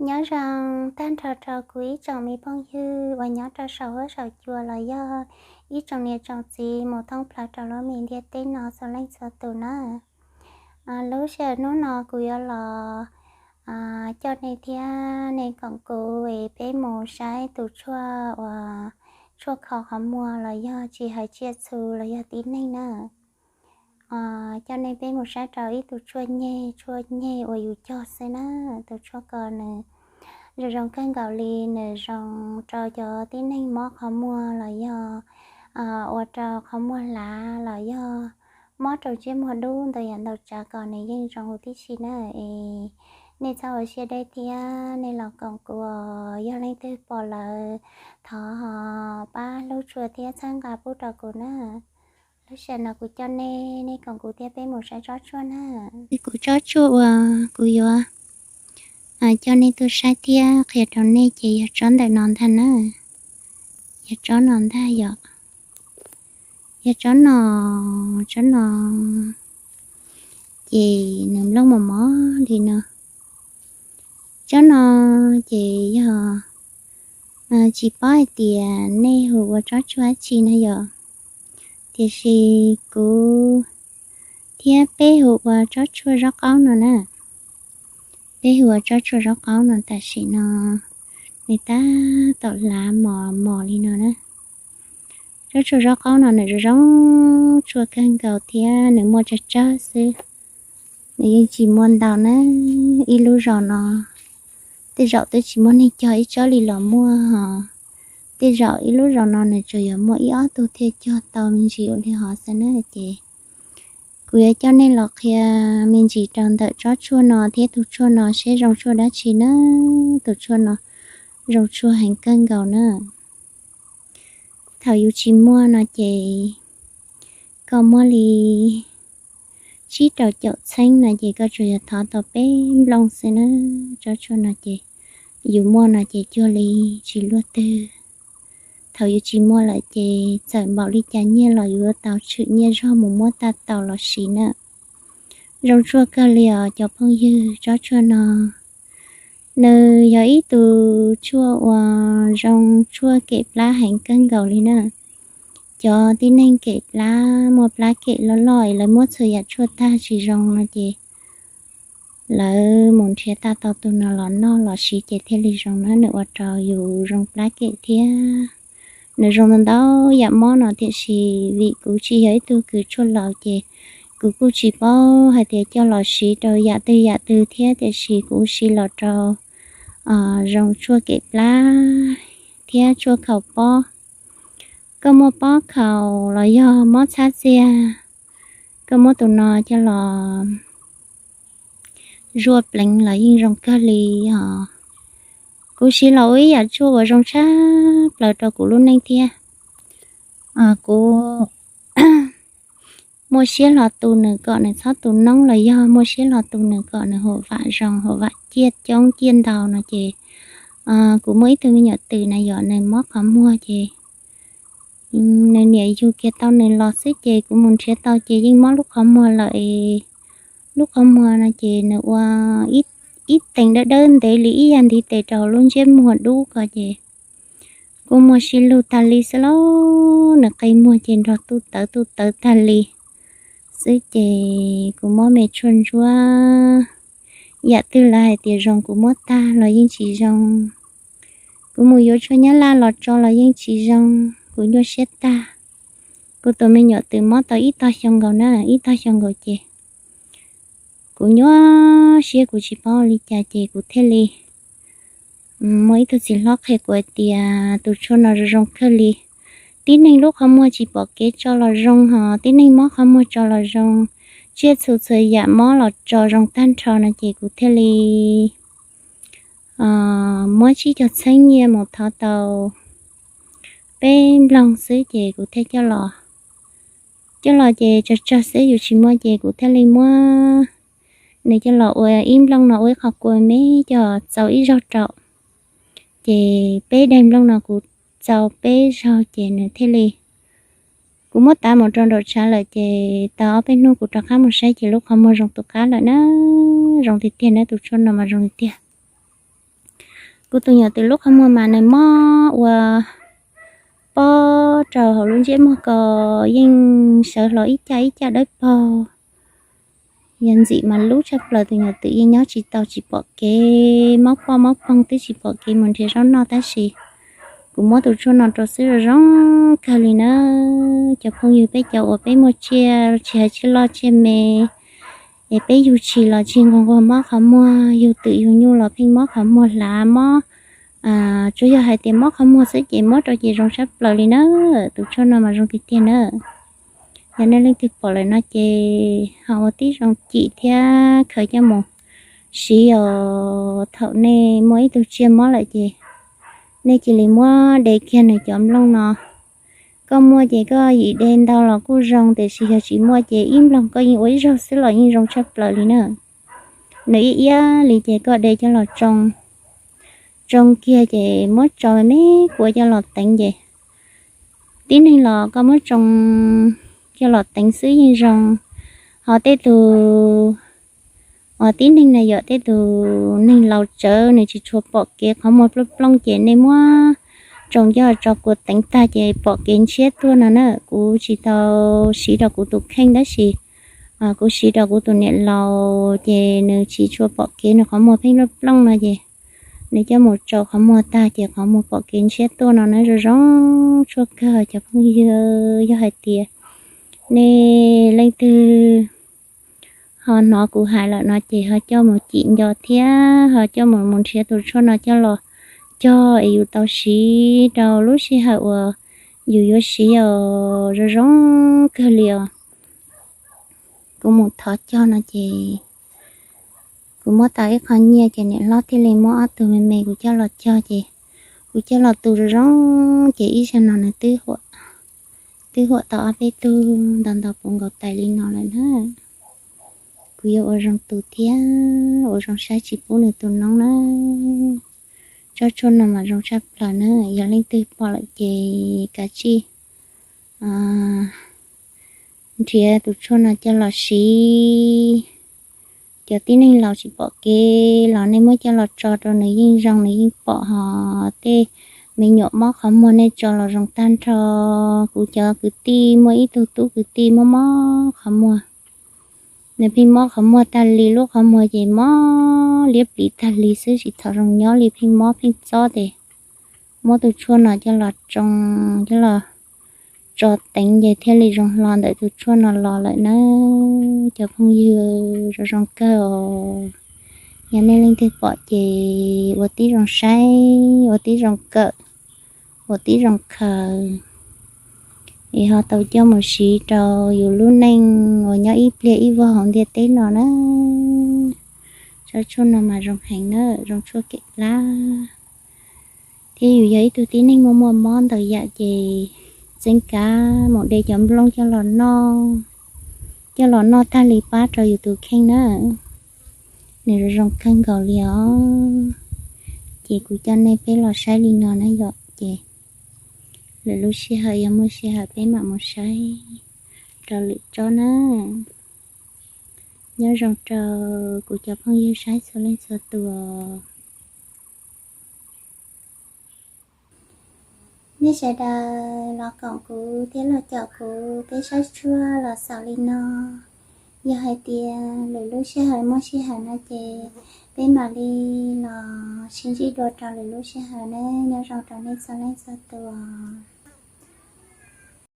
Nyob zoo tag nrho rau kuv ib tsoom me phooj ywg uas nyob rau saum huab saum cua los yog ib tsoom niam tsoom txiv mus thoob plaws rau lub me ntiaj teb no txhua leej txhua tus na. Lub sij hawm hnub no kuv yuav los coj nej thiab nej koom kuv es peb mus saib tus tshuaj uas tshuaj khaus qhov muag los yog tsis hais tsiaj txhu los yog tib neeg na. Coj nej peb mus saib rau ib tug tshuaj nyeg, tshuaj nyeg uas yus cog xwb na. Tus tshuaj ko nws zoo zoo kawg nkaus li, nws zoo rau cov tib neeg mob qhov muag los yog ua rau qhov muag hlav los yog mob rau ntsiab muag dub ntau yam ntau tsav ko nws yeej zoo huv tib si na. Es nej txhob ua siab deb thiab nej los koom kuv, yog leej twg pom lawm thov pab hlub tshua thiab txhawb nqa pub rau kuv na. Lub sij hawm no kuv coj nej, nej koom kuv thiab peb mus saib tsob tshuaj na. Kuv tsob tshuaj uas kuv yuav coj nej tuaj saib thiab qhia rau nej ces yog tsob ntawm no ntag na. Yog tsob no ntag yom. Yog tsob no, tsob no ces nws nplooj mos mos li no. Tsob no ces yog tsis paub hais tias nej hu ua tsob tshuaj dab tsi na yom, tiam sis kuv thiab peb hu ua tsob tshuaj zaub qaub no na. Peb hu ua tsob tshuaj zaub qaub no tam sim no nws tab tom hlav mos mos li no na. Tsob tshuaj zaub qaub no nws zoo zoo tshuaj kawg nkaus thiab nws muaj tsawg tsawg xwb, nws yeej tsis muaj ntau na. Ib lub zos no tej zaum twb tsis muaj neeg cog ib tsob li los muaj hos, tej zaum ib lub zos no nws tsuas yuav muaj ib ob tug thiaj cog tau me ntsis ua li hov xwb na. Ces kuv yuav coj nej los qhia me ntsis rau ntawm tsob tshuaj no thiab tus tshuaj no seb zoo tshuaj dab tsi na. Tus tshuaj no zoo tshuaj heev kawg nkaus na. Thaum yus tsis muaj no ces koj muab li tsib rau caum txheeb no ces koj tsuas yog thov tau peb nplooj xwb na. Tsob tshuaj no ces yus muaj no ces cuag li tsis luaj twg. Thaum yus tsis muaj lawm ces txawm npaum li cas nyiaj los yuav tau tshwm nyiaj zog mus muab tag tau los siv na. Zoo tshuaj kawg li os cov phooj ywg, tsob tshuaj no nws yog ib tug tshuaj uas zoo tshuaj kem plab heev kawg nkaus li na. Cov tib neeg kem plab, muaj plab kem loj loj es lawv muab txhua yam tshuaj tag tsis zoo no ces lawv mus nrhiav tag tau tus no los noj los siv ces thiaj li zoo na. Nws ua rau yus zoo plab kem thiab nws zoo ntau ntau yam mob no, tiam sis vim kuv tsis yog ib tug kws tshuaj laus ces kuv kuj tsis paub hais tias coj los siv rau yam twg yam twg thiab, tiam sis kuv siv los rau zoo tshuaj kem plab thiab tshuaj khaus pob. Koj muaj pob khaus los yog mob txhab txiag, koj muab tus no coj los zuaj pleev los yeej zoo kawg li os. Kuv siv los ua ib yam tshuaj uas zoo tshaj plaws rau kuv lub neej thiab. Kuv muaj siab hlo tu nws kom nws txhob tu noob los yog muaj siab hlo tu nws kom nws huam vam zoo, huam vam ciaj coob ciaj ntau no ces kuv muaj ib tug me nyuam twm na yom, nws mob qhov muag ces nws niam yug kiag tau nws los xwb ces kuv mus nrhiav tau ces yeej mob lub qhov muag lawm es lub qhov muag no ces nws ua ib tees dawb dawb ntev li ib yam ntiv tes rau lub ntsiab muag dub ko ces kuj muaj sib lug tag li xwb lauj. Nws qe muag ces nrog tuj tawv tuj tawv tag li xwb ces kuv muab me tshuaj ntsuab yam twg lawv hais tias zoo kuv muab tag los yeej tsis zoo. Kuv mus yuav tshuaj nyab laj los tso los yeej tsis zoo, kuv nyuaj siab tag. Kuv tus me nyuam twm mob tau ib tog xyoo nkaus na, ib tog xyoo nkaus ces kuv nyuaj siab kuv tsis paub li cas ces kuv thiaj li muaj ib tug txiv hlob qhia kuv hais tias tus tshuaj no zoo zoo kawg li. Tib neeg lub qhov muag tsis pom kev tso los zoo, hos tib neeg mob qhov muag tso los zoo, tsiaj txhu txhua yam mob los tso zoo tag nrho no ces kuv thiaj li muab tsib caug txheeb nyiaj mus thov tau peb nploog xwb ces kuv thiaj coj los. Coj los ces tsawg tsawg xwb yus tsis muaj ces kuv thiaj li muab nws coj los ua ib nplooj no ua ib qho kua me coj txaus ib zaug rau. Ces peb daim nplooj no kuv txaus peb zaug ces nws thiaj li, kuv muab tav mus rau nraum tshav lawm ces tau ob peb hnub kuv rov qab mus saib ces lub qhov muag zoo tus qab lawm na. Zoo tiag tiag na, tus tshuaj no mas zoo tiag tiag. Kuv tus nyuam twm lub qhov muag mas nws mob ua pob rau hauv lub ntsiab muag ko yeej sawv hlo ib caj ib caj dawb paug. Yog ntxim mas lub tshaj plaws, tus nyuam twm yeej nyob tsis tau, tsis pom kev, mob poj mob poog twb tsis pom kev mus nrhiav zaub noj tab sis kuv muab tus tshuaj no rau xwb zoo zoo kawg li na. Cov phooj ywg, peb cov uas peb muaj tsiaj, tsis hais tsiaj loj tsiaj me, es peb yug tshis los tsis nquag nquag mob qhov muag, yug twm yug nyuj los pheej mob qhov muag hlav mob. Tsuas yog hais tias mob qhov muag xwb ces muab rau ces zoo tshaj plaws li na. Tus tshuaj no mas zoo tiag tiag na. Yog nej leej twg pom lawm no ces ho ua tib zoo cim thiab khaws coj mus siv os. Thaum nej muaj ib tug tsiaj mob lawm ces nej cia li muab de kiag nws cov nplooj no. Koj muaj ces koj yim de ntau los kuj zoo, tiam sis yog tsis muaj ces ib nplooj koj yeej ua ib zaug xwb los yeej zoo tshaj plaws li na. Nws iab iab li ces koj de coj los tsoo, tsoo kiag ces muab tso me me kua coj los teev ces tib neeg los koj muab tsoo coj los teev xwb yeej zoo. Ho tej tus uas tib neeg na, yog tej tus neeg laus tsawv nws tsis tshua pom kev, qhov muag plooj plooj ces nej muab tsoo coj tso kua teev tag ces pom kev ntshiab tuaj no na. Kuv tsis tau siv rau kuv tus kheej tab sis kuv siv rau kuv tus niam laus ces nws tsis tshua pom kev, nws qhov muag pheej plooj plooj no ces nws coj mus tsoo qhov muag tag ces qhov muag pom kev ntshiab tuaj no na. Zoo zoo tshuaj kawg cov phooj ywg. Yog hais tias nej leej twg ho hnov kuv hais lawm no ces ho coj mus cim nco thiab ho coj mus mus nrhiav tus tshuaj no coj los cog es yus tau siv rau lub sij hawm uas yus yuav siv os. Zoo zoo kawg li os. Kuv mus thov cog no ces kuv muab tau ib qho nyiaj ces niam hlob thiaj li muab ob tug me me kuv coj los cog ces kuv coj los tu zoo zoo ces ib zaug no nws twb huam, twb huam tau ob peb tug ntau ntau puv nkaus tais li no lawm na. Kuv yuav ua zoo tu thiab ua zoo saib tsis pub nws tu noob na. Tsob tshuaj no mas zoo tshaj plaws na, yog leej twg pom lawm ces kav tsij nrhiav tus tshuaj no coj los siv. Cov tib neeg laus tsis pom kev los nej muab coj los tso rau nws yeej zoo, nws yeej pom. Ho tej me nyuam mob qhov muag nej tso los zoo tag nrho. Kuv cov kwv tij muaj ib tug tub kwv tij mob mob qhov muag, nws pheej mob qhov muag tag li, lub qhov muag ces mob liab pliv tag li xwb, tsis tau zoo nyob li, pheej mob pheej txob ces muab tus tshuaj no coj los tsoo, coj los tso teev ces thiaj li zoo hlo ntawm tus tshuaj no los lawm na. Cov phooj ywg, zoo zoo kawg os. Yog nej leej twg pom ces ua tib zoo saib, ua tib zoo kawm, ua tib zoo khaws es ho tau coj mus siv rau yus lub neej uas nyob ib pliag ib vuag hauv ntiaj teb no na. Tsob tshuaj no mas zoo heev na, zoo tshuaj kem plab. Thiab yus yog ib tug tib neeg muaj muaj mob ntau yam ces txeeb kav mus de cov nplooj coj los noj, coj los noj tag li pab rau yus tus kheej na. Nws zoo zoo kawg nkaus li os. Ces kuv coj nej peb los saib li no na yom, ces lwm lub sij hawm yog muaj sij hawm peb mam mus saib rau lwm tsob na. Nyob zoo rau kuv cov phooj ywg saib txhua leej txhua tus. Nej sawv daws los koom kuv thiab los caum kuv peb saib tshuaj los xaus li no. Yog hais tias lwm lub sij hawm muaj sij hawm no ces peb mam li los sib ntsib dua rau lwm lub sij hawm na. Nyob zoo rau nej txhua leej txhua tus.